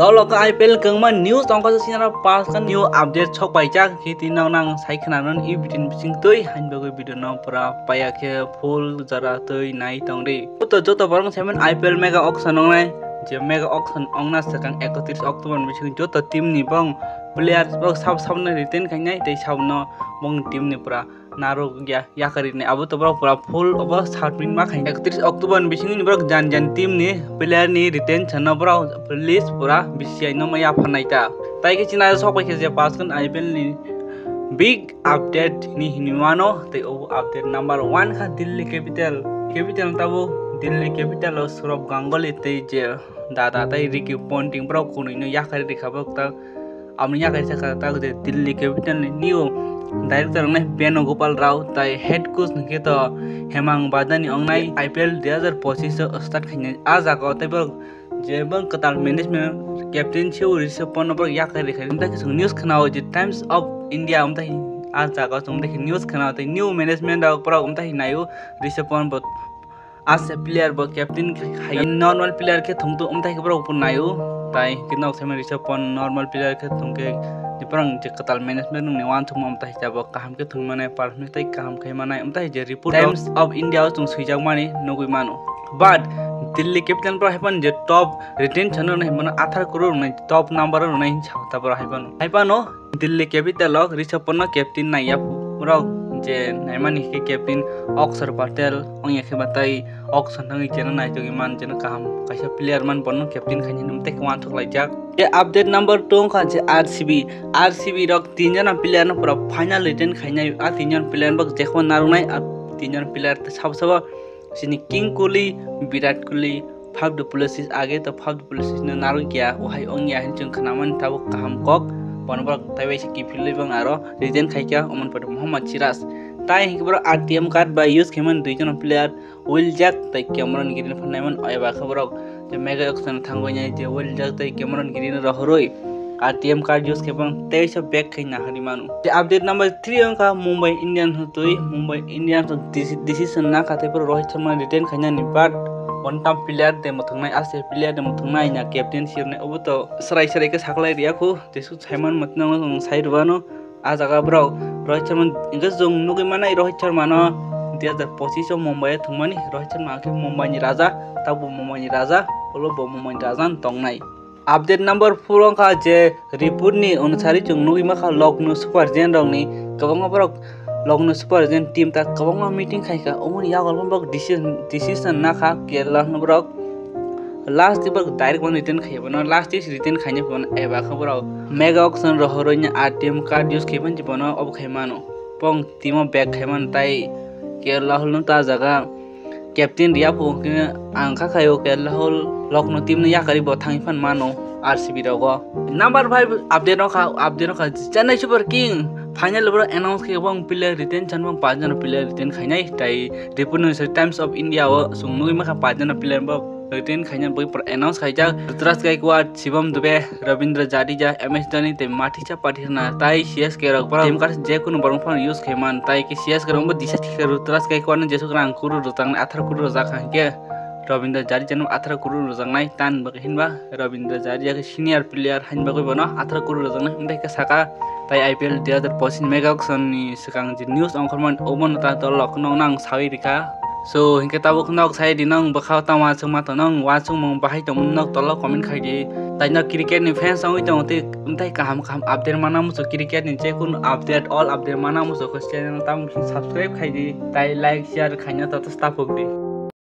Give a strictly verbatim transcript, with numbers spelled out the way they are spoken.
Tolo khe I P L kwbangma news tongkha, sinaro pass khe new update sok paijak, khe tini nang sai khwna non e video ni bising twi, hain bagwi video no pura paya khe full jora twi nai tong di. Joto, joto borok saiman I P L mega auction ongnai, je mega auction ongna swkang ekotris October ni bising joto team ni bong player bok sab sabno retain khainai tei sabno bong team ni pura narwk ya, yakarwi nai. Abo to borok pura full obo submit ma khainai. Ekotris October ni bisingo ni borok jan jan team ni player ni retention no borok list pura B C C I no ma yapharnai ta. Tai khe china sok pai khe je pass khan I P L ni big update ni hinwi mano, tei obo update number one kha Delhi Capital. Capital tabo Delhi Capital o Sourav Ganguly tei je dada tei Ricky Ponting borok kunui no yakarwi rikha borok ta. Aboni yakarwi sakha ta je Delhi Capital ni new director wngnai Venugopal Rao, tai head coach hwnkhe to Hemang Badani wngnai. I P L dui hazar pochis o start khainai. A jaga o tei borok je bang kwtal management captain se o Rishabh Pant no borok yakarwi rikha. Amtwi khe chwng news khwnao je Times of India amtwi a jaga o chwng amtwi khe news khwnao tei new management rok borok amtwi naio Rishabh Pant bo as a player bo captain khai normal player khe thungtu amtwi khe borok bo naio. Tai khe nok saiman Rishabh Pant normal player khe thungkhe borok je kwtal management ni uansukma amtwi jabo kaham khe thungmani performance tei kaham khai manai amtwi je report Times of India o chwng swijak mani nugwi mano. But Delhi Capital borok haiphano je top retention no himano athar crore rwnai, top number rwnai hinwi sa ta borok haiphano. Haiphano Delhi Capital o Rishabh Pant no captain naiya borok je naimani khe captain Akshar Patel ongya khe ba tai auction thangwi jeno naitugwi man, jeno kaham kaisa player man bono captain khainani tei uansuk laijak. Je update number two wngkha je R C B, R C B rok tin jona player no pura final retain khainai. A tin jona player bo jekhon narwknai, a tin jona player sabo sabo chini King Kohli, Virat Kohli, Faf du Plessis age to Faf du Plessis no narwk ya, wahai ongya hinwi chwng khwnamani tabuk kaham kok. Bono borok taibai se kiphilwi bang aro retain khaikha, omo ni pore Mohammad Siraj. Tai hinkhe borok R T M card bai use khaimani dui jona player, Will Jack tei Cameron Green phan naimani, eba khe borok je mega auction thangwi nai je Will Jack tei Cameron Green rohorwi R T M card use khaimani teisa back khai nahari manu. Je update number three wngkha Mumbai Indians twi, Mumbai Indians deci-, decision nakha tei borok Rohit Sharma retain khainani, but one time player de mwthwngnai, ase player de mwthwngnai na captain sirnai, obo to srai srai khe saklai riya khu, jesu saiman mwtnang sai rwano. A jaga borok Rohit Sharma, hingke chwng nugwi manai Rohit Sharma no dui hazar pochis o Mumbai o thwngmani. Rohit Sharma khe Mumbai ni raja, tabuk Mumbai ni raja, ulo bo Mumbai ni raja wng tongnai. Update number four wngkha je report ni onusari chwng nugwi mankha Lucknow Super Giant rokni kwbangma borok Lucknow Super Giant team ta kwbangma meeting khaikha, omoni yago borok decision, decision nakha Kerala no borok last tei borok direct one retain khai bono, last tei retain khaina bono, eba khe borok mega auction rohoroi ni R T M card use khai mani bono obo khai mano. Pong timo back khai mano tai Kerala hol no ta jaga captain riya phu khe ang kha khaio Kerala hol Lucknow team no yakari bo thangwi phan mano R C B rogo. Number five update no kha, update no kha Chennai Super King final boro announce khai bong player retain chan bong pajana player retain khainai tai report no Times of India o chwng nugwi mankha pajana player bo retain khaina bui pura announce khaijak. Ruturaj Gaikwad, Shivam Dube, Ravindra Jadeja, M S Dhoni tei Mahesh Pathirna tai C S K rok borok team card je kunu borok phano use khai man tai khe C S K rok bo disa thikha Ruturaj Gaikwad no jesuk rang kuru rwjaknai athar kuru rwjak kha hinkhe Ravindra Jadeja no athar kuru rwjaknai tan bagwi hinba Ravindra Jadeja khe senior player hain bagwi bono athar kuru rwjaknai hinkhe saka tai I P L dui hazar pochis mega auction ni swkang je news ongkhormani obono ta dol rok no nang sawi rikha. So hinkhe tabuk nok sai di nang bwkha tamo aswk ma tongo nang uansukmung bahai tongmani nok tolo comment khai di. Tai nok cricket ni fans wngwi tongo tei tei kaham kaham update mana muchung cricket ni je kunu update all update mana muchung khe channel tamo subscribe khai di tai like share khaina tato stapok di.